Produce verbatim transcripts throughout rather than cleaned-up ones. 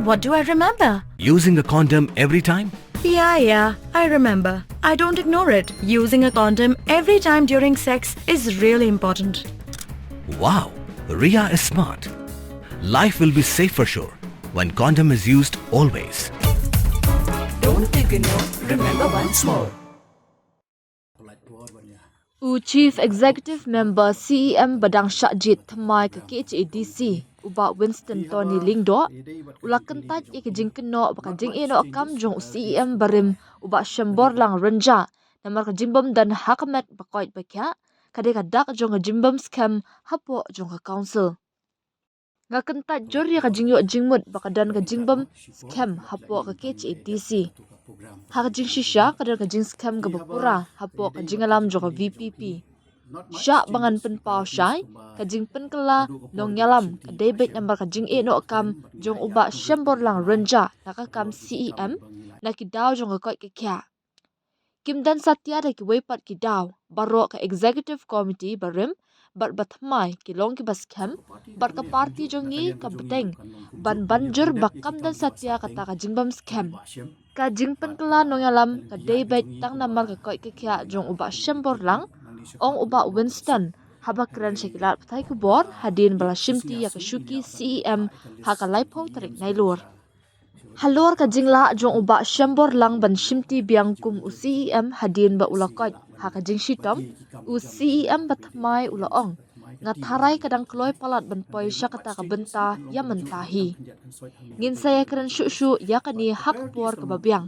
What do I remember? Using a condom every time? Yeah, yeah, I remember. I don't ignore it. Using a condom every time during sex is really important. Wow, Ria is smart. Life will be safe for sure when condom is used always. Don't ignore, remember once more. U Chief Executive Member C E M ba dang shah jied thymmai ka K H A D C, u Bah Winston Tony Lyngdoh, u la kyntait ïa ka jingkynnoh ba ka jingïehnoh kam jong u C E M barim, u Bah Shemborlang Rynjah, namar ka jingbym don ha ka met ba koit ba khiah, ka dei ka dak jong ka jingbym skhem hapoh jong ka council. Nga kyntait jur ïa ka jingïoh jingmut ba ka don ka jingbym skhem hapoh ka K H A D C. Ha ka jingshisha ka don ka jingskhem kaba pura hapoh ka jingïalam jong ka V P P. Shah ba ngan pynpaw shai, ka jingpynkylla nongïalam ka dei beit namar ka jingïehnoh kam jong u Bah Shemborlang Rynjah na ka kam C E M na ki daw jong ka koit ka khiah. Kim don satia da kiwei pat ki daw, baroh ka Executive Committee barim bad ba thymmai ki long kiba skhem, bad ka party jong ngi ka bteng ban ban jur ba kam don satia kata ka jingbym skhem. Ka jingpynkylla nongïalam ka dei beit tang namar ka koit ka khiah jong u Bah Shemborlang, ong u Bah Winston haba kren sha ki lad pathai khubor hadien ba la shimti ïa ka shuki C E M ha ka laiphew tarik Nailur. Halor ka jinglah jong u Bah Shemborlang ban shimti biang kum u C E M hadien ba u la koit ha ka jingshitom, u C E M ba thymmai u la ong, nga tharai ka dang kloi palat ban poi sha kata ka bynta ïa mynta hi. Ngin sa ïakren shuh shuh ïa kane ha ka por kaba biang.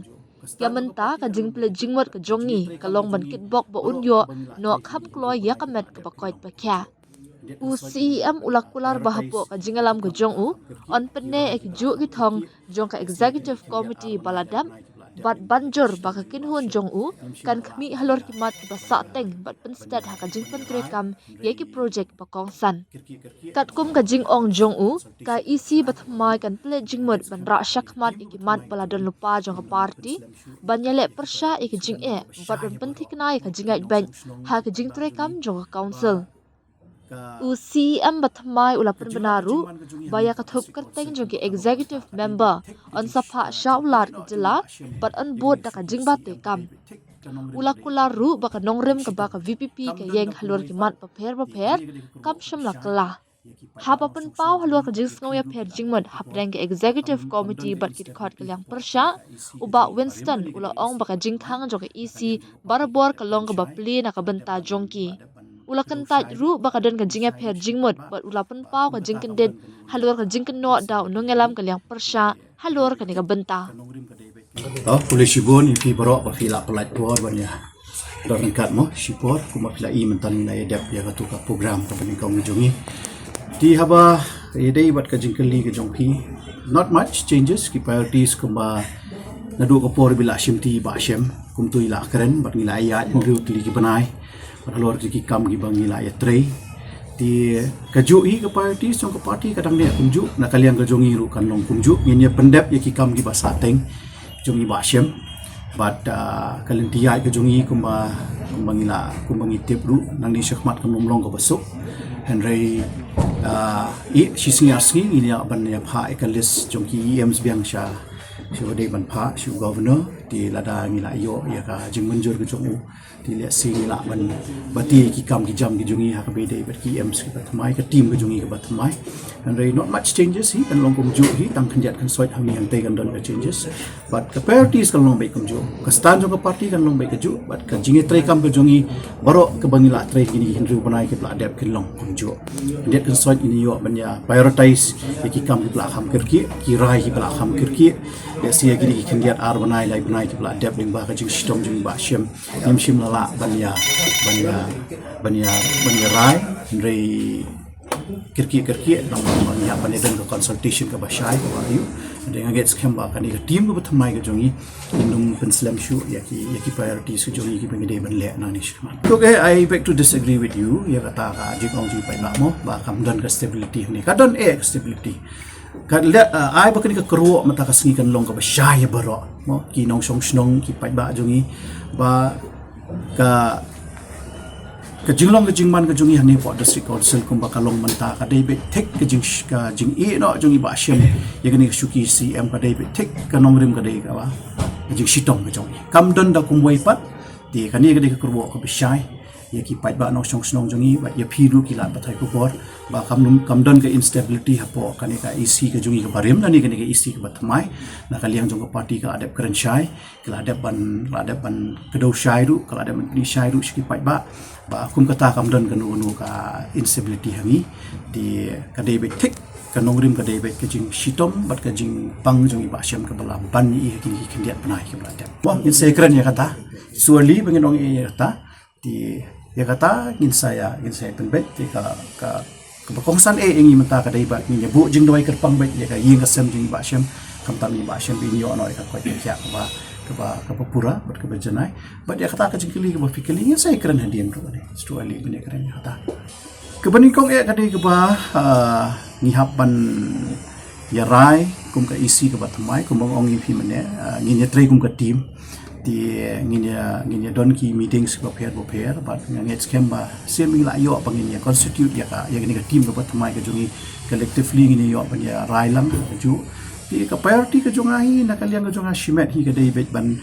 Ïa mynta ka jingpynleit jingmut ka jong ngi ka long ban kitbok ba un ïoh noh kham kloi ïa ka met kaba koit ba khiah. U C E M u la kular ba hapoh ka jingïalam ka jong u, yn pynneh ïa ki juh ki thong jong ka Executive Committee ba la dep, bad ban jur ba ka kynhun jong u kan khmih halor ki mat kiba sahteng bad pynstet ha ka jingpyntreikam ïa ki projek ba kongsan. Katkum ka jingong jong u, ka E C ba thymmai kan pynleit jingmut ban rah shakhmat ïa ki mat ba la don lypa jong ka party, ban ïaleh pyrshah ïa ki jingeh bad ban pynthikna ïa ka jingngeit beit ha ka jingtreikam jong ka council. U C E M ba thymmai u la pynbna ruh ba ïa ka thup kyrteng jong ki executive member yn sa phah sha u Lat ka jylla bad yn bud da ka jingbate kam. U la kular ruh ba ka nongrim kaba ka V P P ka ïeng halor ki mat bapher bapher kam shym la kylla. Haba pynpaw halor ka jingsngew ïapher jingmut hapdeng ka executive committee bad ki dkhot ka liang pyrshah, u Bah Winston u la ong ba ka jingkhang jong ka E C barabor ka long kaba plie na ka bynta jong ki. U la kyntait ruh ba ka don ka jingïapher jingmut bad u la pynpaw ka jingkyndit halor ka jingkynnoh da u nongïalam ka liang pyrshah halor kane ka bynta. To, khublei shibun ïa phi baroh ba phi la pynlait por ban ïa don ryngkat mo, shipor kumba phi la i mynta ngi la ïa dep ïa katu ka program kaba nyngkong jong ngi. Te haba ïadei bad ka jingkylli ka jong phi, not much changes, ki priorities kumba naduh ka por ba la shimti Bah Shem, kumta i la kren bad ngi la ïa hynriew tylli ki bnai bad halor ki kam kiba ngi la ïatrei. Te kajuh hi ka priorities jong ka party ka dang neh kumjuh, na ka liang ka jong ngi ruh kan long kumjuh, ngin ïa pyndep ïa ki kam kiba sahteng jong i Bah Shem. Bad ka lynti ïaid ka jong ngi kumba kumba ngi la kumba ngi tip ruh, nangne shakhmat kan ym long kaba suk. Hynrei i shi sngi ar sngi ngin ïa ban ïa phah ïa ka list jong ki E Ms biang sha sha u dei ban phah sha u governor. Te lada ngi la ïoh ïa ka jingmynjur ka jong u, te lehse ngi lah ban bati ki kam ki jam ki jong ngi ha kaba ïadei bad ki E Ms kiba thymmai, ka team ka jong ngi kaba thymmai. Hynrei not much changes hi, kan long kumjuh hi, tang khyndiat khynsoit hangne hangtei kan don ka changes. Bad ka priorities kan long beit kumjuh, ka stand jong ka party kan long beit kajuh, bad ka jingïatreikam ka jong ngi baroh kaba ngi la trei kine ki hynriew bnai kiba la dep kin long kumjuh. Khyndiat khynsoit ngin ïoh ban ïa prioritize ïa ki kam kiba la kham kyrkieh, ki rai kiba la kham kyrkieh. Lehse ïa kine ki khyndiat ar bnai lai bnai kiba la dep lyngba ka jingshitom jong i Bah Shem, ngim shym la lah ban ïa ban ïa ban ïa ban ïa rai, hynrei kyrkieh kyrkieh namar ban ïa ban ïa don ka consultation kaba shai kaba aiu. Hynrei nga ngeit skhem ba kane ka team kaba thymmai ka jong ngi ngin ym pynslem shuh ïa ki ïa ki priorities ka jong ngi kiba ngi dei ban leh nangne shakhmat. Okay, I beg to disagree with you ïa kata ka jingong jong i paidbah mo ba kam don ka stability hangne. Ka don eh ka stability. Ka leh ai ba kane ka kyrwoh mynta ka sngi kan long kaba shai ïa baroh mo, ki nongshong shnong, ki paidbah jong ngi, ba ka Ka jinglong ka jingman ka jong ngi hangne hapoh District Council kumba ka long mynta ka dei beit thik ka jing, ka jingïeh noh jong i Bah Shem ïa kane ka shuki C M, ka dei beit thik ka nongrim, ka dei kaba ka jingshitom ka jong i. Kam don da kumwei pat. Te kane ka dei ka kyrwoh kaba shai ïa ki paidbah nongshong shnong jong i, bad ïa phi ruh ki lad pathai khubor, ba kam, kam don ka instability hapoh kane ka E C ka jong i kaba rim, lane kane ka E C kaba thymmai. Na ka liang jong ka party ka la dep kren shai, ka la dep ban, la dep ban kdew shai ruh, ka la dep ban pyni shai ruh sha ki paidbah ba kum kata kam don kano kano ka instability ha ngi. Te ka dei beit thik ka nongrim, ka dei beit ka jingshitom bad ka jingpang jong i Bah Shem kaba la ban ïa i ha kine ki khyndiat bnai kiba la dep. Mo, ngin sa ïakren ïa kata. Surely ba ngin ong ïa kata. Te ïa kata ngin sa ïa, ngin sa ïa pynbeit. Te ka, ka, kaba kongsan eh ïa ngi mynta ka dei ba ngin ïa buh jingduwai kyrpang beit ïa ka ïing ka sem jong i Bah Shem, khamtam i Bah Shem ba in ïoh noh ïa ka koit ka khiah kaba, kaba, kaba pura bad kaba janai. Bad ïa kata ka jingkylli kaba phi kylli, ngin sa ïakren hadien ruh ne. Surely ban ïakren ïa kata. Kaba nyngkong eh ka dei kaba, ah, ngi hap ban ïa rai kum ka E C kaba thymmai, kumba nga ong ïa phi mynne, ah, ngin ïa trei kum ka team. Te ngin ïa, ngin ïa don ki meetings bapher bapher, bad nga ngeit skhem ba shisien ngi la ïoh ba ngin ïa constitute ïa ka, ïa kane ka team kaba thymmai ka jong ngi, collectively ngin ïa ïoh ban ïa rai lang kajuh. Te ka priority ka jong nga hi, na ka liang ka jong nga shimet hi, ka dei beit ban,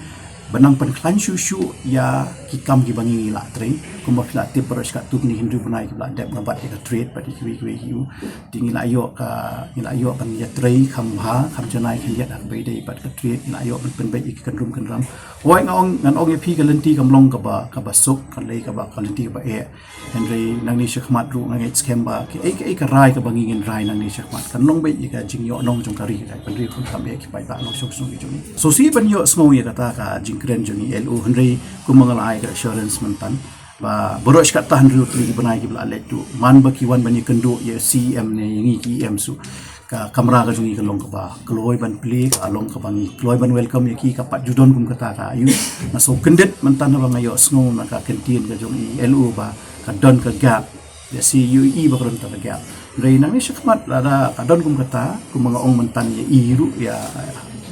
ban nang pynkhlaiñ shuh shuh ïa ki kam kiba ngi, ngi la trei. Kumba phi la tip, baroh shi katto kine hynriew bnai kiba la dep nga bat ïa ka trade bad ïa kiwei kiwei ki u. Te ngi la ïoh ka, ngi la ïoh ban ïa trei kham bha, kham janai khyndiat ha kaba ïadei bad ka trade, ngi la ïoh ban pynbeit ïa ki kynrum kynram. Hooid, nga ong, ngan ong ïa phi, ka lynti kam long kaba, kaba suk, ka lei kaba, ka lynti kaba eh. Hynrei nangne shakhmat ruh nga ngeit skhem ba kiei kiei ka rai kaba ngi ngin rai nangne shakhmat kan long beit ïa ka jingïohnong jong ka ri, ka pynriew khamtam eh ki paidbah nongshong shnong ki jong ngi. Sngewsih ban ïohsngew ïa kata ka jingkren jong i L O, hynrei kumba nga la ai ka assurance myntan ba baroh shi katta hynriew tylli ki bnai kiba la leit ruh, man ba ki wan ban ïakynduh ïa C E M ne ïa ngi ki E M ruh, ka kamra ka jong ngi ka long kaba kloi ban plie, ka long kaba ngi kloi ban welcome ïa ki, ka pat ju don kum kata ka aïu. Nga sngewkyndit mynta haba nga ïohsngew na ka kyntien ka jong i L O ba ka don ka gap. Ïa C U E ba ka don kata ka gap. Hynrei nangne shakhmat lada ka don kum kata, kumba nga ong mynta ïa i ruh, ïa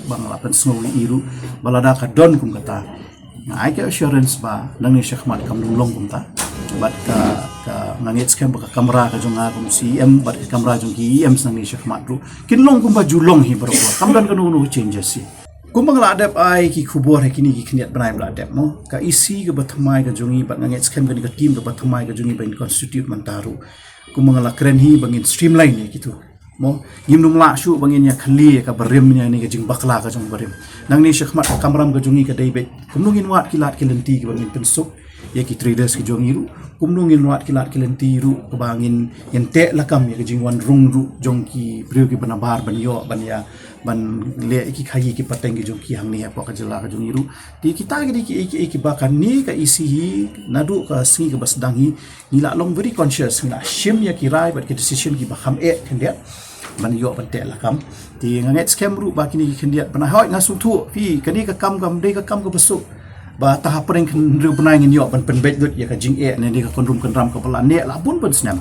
ba nga la pynsngew ïa i ruh ba lada ka don kum kata, nga ai ka assurance ba nangne shakhmat kam long kumta. Bad ka, ka, nga ngeit skhem ba ka kamra ka jong nga kum C E M bad ka kamra jong ki E M nangne shakhmat ruh kin long kumba ju long hi baroh. Kam don kano kano changes hi. Kumba nga la dep ai ki khubor ha kine ki khyndiat bnai ba la dep, mo, ka E C kaba thymmai ka jong ngi bad nga ngeit skhem kane ka team kaba thymmai ka jong ngi ba ngin constitute mynta ruh, kumba nga la kren hi, ba ngin streamline ïa kito. Mo, ngim nym lah shuh ba ngin ïa khlieh ïa kaba rim, ïa kane ka jingbakla ka jong barim. Nangne shakhmat ka kamram ka jong ngi ka dei beit kumno ngin wad ki lad ki lynti kiba ngin pynsuk ïa ki traders ki jong ngi ruh, kumno ngin wad ki lad ki lynti ruh kaba ngin, ngin teh lakam ïa ka jingwan rung ruh jong ki briew kiba nabar ban ïoh ban ïa, ban leh ïa ki khaïi ki pateng ki jong ki hangne hapoh ka jylla ka jong ngi ruh. Te kita ki dei kiei kiei kiba kane ka E C hi, naduh ka sngi kaba sdang hi, ngi la long very conscious, ngi la shim ïa ki rai bad ki decision kiba kham eh khyndiat ban ïoh ban teh lakam. Te nga ngeit skhem ruh ba kine ki khyndiat bnai, hooid, nga sngewthuh phi, kane ka kam kam dei ka kam kaba suk. Ba tang hapdeng hynriew bnai ngin ïoh ban pynbeit lut ïa ka jingeh ne, ne ka kynrum kynram kaba la neh la bun bun snem.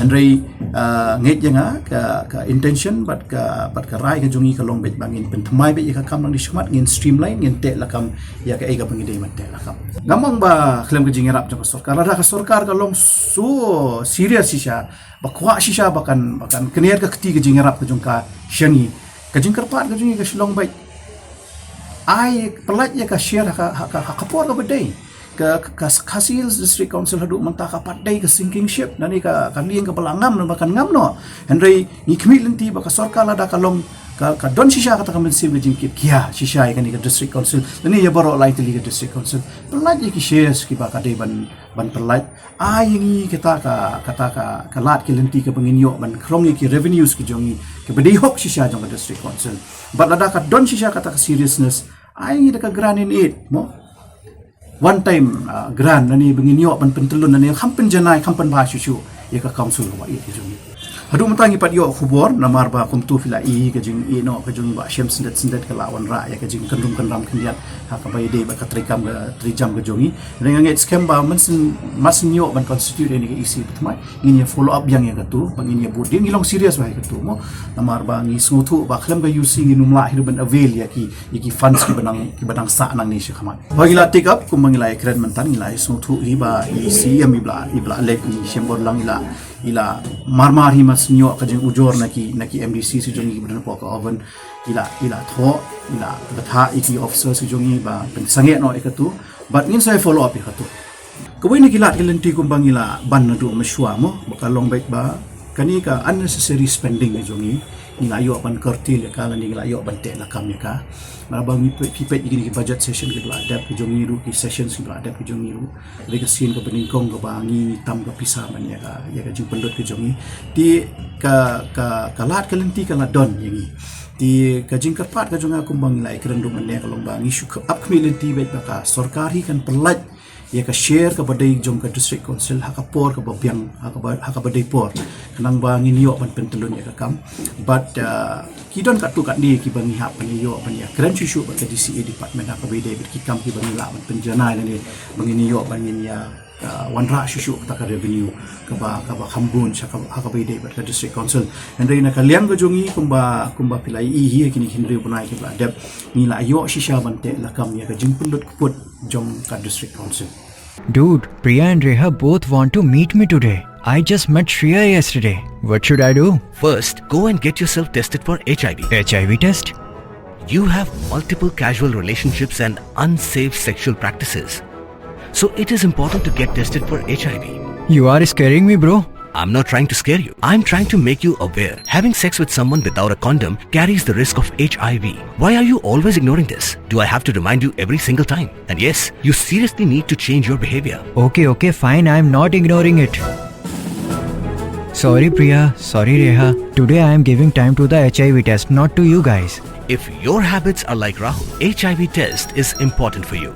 Hynrei, ah, ngeit ïa nga ka, ka intention bad ka, bad ka rai ka jong ngi ka long beit ba ngin pynthymmai beit ïa ka kam nangne shakhmat, ngin streamline, ngin teh lakam ïa kaei kaba ngi dei ban teh lakam. Ngam ong ba khlem ka jingïarap jong ka sorkar, lada ka sorkar ka long so serious shisha, ba kwah shisha ba kan, ba kan kner ka kti ka jingïarap ka jong ka sha ngi, ka jingkyrpad ka jong ngi ka shu long beit, ai pyllait ïa ka share ha ka, ha ka, ha ka por kaba dei. Ka, ka, ka Khasi Hills District Council haduh mynta ka pat dei ka sinking ship, lane ka, ka lieng kaba la ngam, ba kan ngam noh. Hynrei ngi khmih lynti ba ka sorkar lada ka long, ka, ka don shisha kata ka mynsiem ka jingkit khia shisha ïa kane ka District Council, lane ïa baroh lai tylli ka District Council, pyllait ïa ki shares kiba ka dei ban, ban pyllait. Ai ïa ngi kata ka, kata ka, ka lad ki lynti kaba ngin ïoh ban khrong ïa ki revenues ki jong ngi, kiba dei hok shisha jong ka District Council. Bad lada ka don shisha kata ka seriousness, ai ngi da ka grant in aid, mo, one time, ah, grant, lane ba ngin ïoh ban pyntyllun, lane kham pynjanai, kham pynbha shuh shuh ïa ka council kaba ïeit ka jong ngi. Haduh mynta ngi pat ïoh khubor namar ba kumtu phi la i ka jingïehnoh ka jong i Bah Shem Syndet Syndet ka la wanrah ïa ka jingkynrum kynram khyndiat ha kaba ïadei bad ka treikam ka treijam ka jong i. Hynrei nga ngeit skhem ba mynsiem, mar sien ïoh ban constitute ïa kane ka E C ba thymmai, ngin ïa follow up biang ïa katu, ba ngin ïa bud dien, ngi long serious bha ïa katu mo. Namar ba ngi sngewthuh ba khlem ka U C ngin ym lah hi ruh ban avail ïa ki, ïa ki funds kiba nang, kiba nang sah nangne shakhmat. Ba ngi la take up, kumba ngi la ïakren mynta, ngi la ïa sngewthuh hi ba i C M i ba la, i ba la leit, i Shembor Lang i la, i la marmar hi, mar sien ïoh ka jingujor na ki, na ki M D C shi jong ngi kiba don hapoh ka oven, i la, i la thoh, i la bthah ïa ki officer shi jong ngi ba pynsangeh noh ïa katu. Bad ngin sa follow up ïa katu. Kawei na ki lad ki lynti kumba ngi la ban naduh mynshuwa mo, ba ka long beit ba kane ka unnecessary spending ka jong ngi, ngi la ïoh ban curtail ïa ka lane ngi la ïoh ban teh lakam ïa ka. Namar ba ngi peit, phi peit ïa kine ki budget session kiba la dep ki jong ngi ruh, ki sessions kiba la dep ki jong ngi ruh, dei ka sien kaba nyngkong kaba ngi tam ka pisa ban ïa ka, ïa ka jingpynlut ka jong ngi. Te ka, ka, ka lad ka lynti ka la don ïa ngi. Te ka jingkyrpad ka jong nga kumba ngi la ïakren ruh mynne ka long ba ngi shu ap khmih lynti beit ba ka sorkar hi kan pyllait ïa ka share kaba dei jong ka District Council ha ka por kaba biang, ha kaba, ha kaba dei por, khnang ba ngin ïoh ban pyntyllun ïa ka kam. Bad, uh, ki don katto katne kiba ngi hap ban ïoh ban ïakren shuh shuh bad ka D C A department ha kaba ïadei bad ki kam kiba ngi lah ban pynjanai lane ba ngin ïoh ban ngin ïa, uh, wanrah shuh shuh kata ka revenue kaba, kaba kham bun sha kaba, ha kaba ïadei bad ka District Council. Hynrei na ka liang ka jong ngi kumba, kumba phi la ïohi ha kine ki hynriew bnai kiba la dep, ngi la ïoh shisha ban teh lakam ïa ka jingpynlut kput jong ka District Council. Dude, Priya and Reha both want to meet me today. I just met Shreya yesterday. What should I do? First, go and get yourself tested for H I V. H I V test? You have multiple casual relationships and unsafe sexual practices. So it is important to get tested for H I V. You are scaring me, bro. I'm not trying to scare you. I'm trying to make you aware. Having sex with someone without a condom carries the risk of H I V. Why are you always ignoring this? Do I have to remind you every single time? And yes, you seriously need to change your behavior. Okay, okay, fine. I'm not ignoring it. Sorry, Priya. Sorry, Reha. Today I am giving time to the H I V test, not to you guys. If your habits are like Rahul, H I V test is important for you.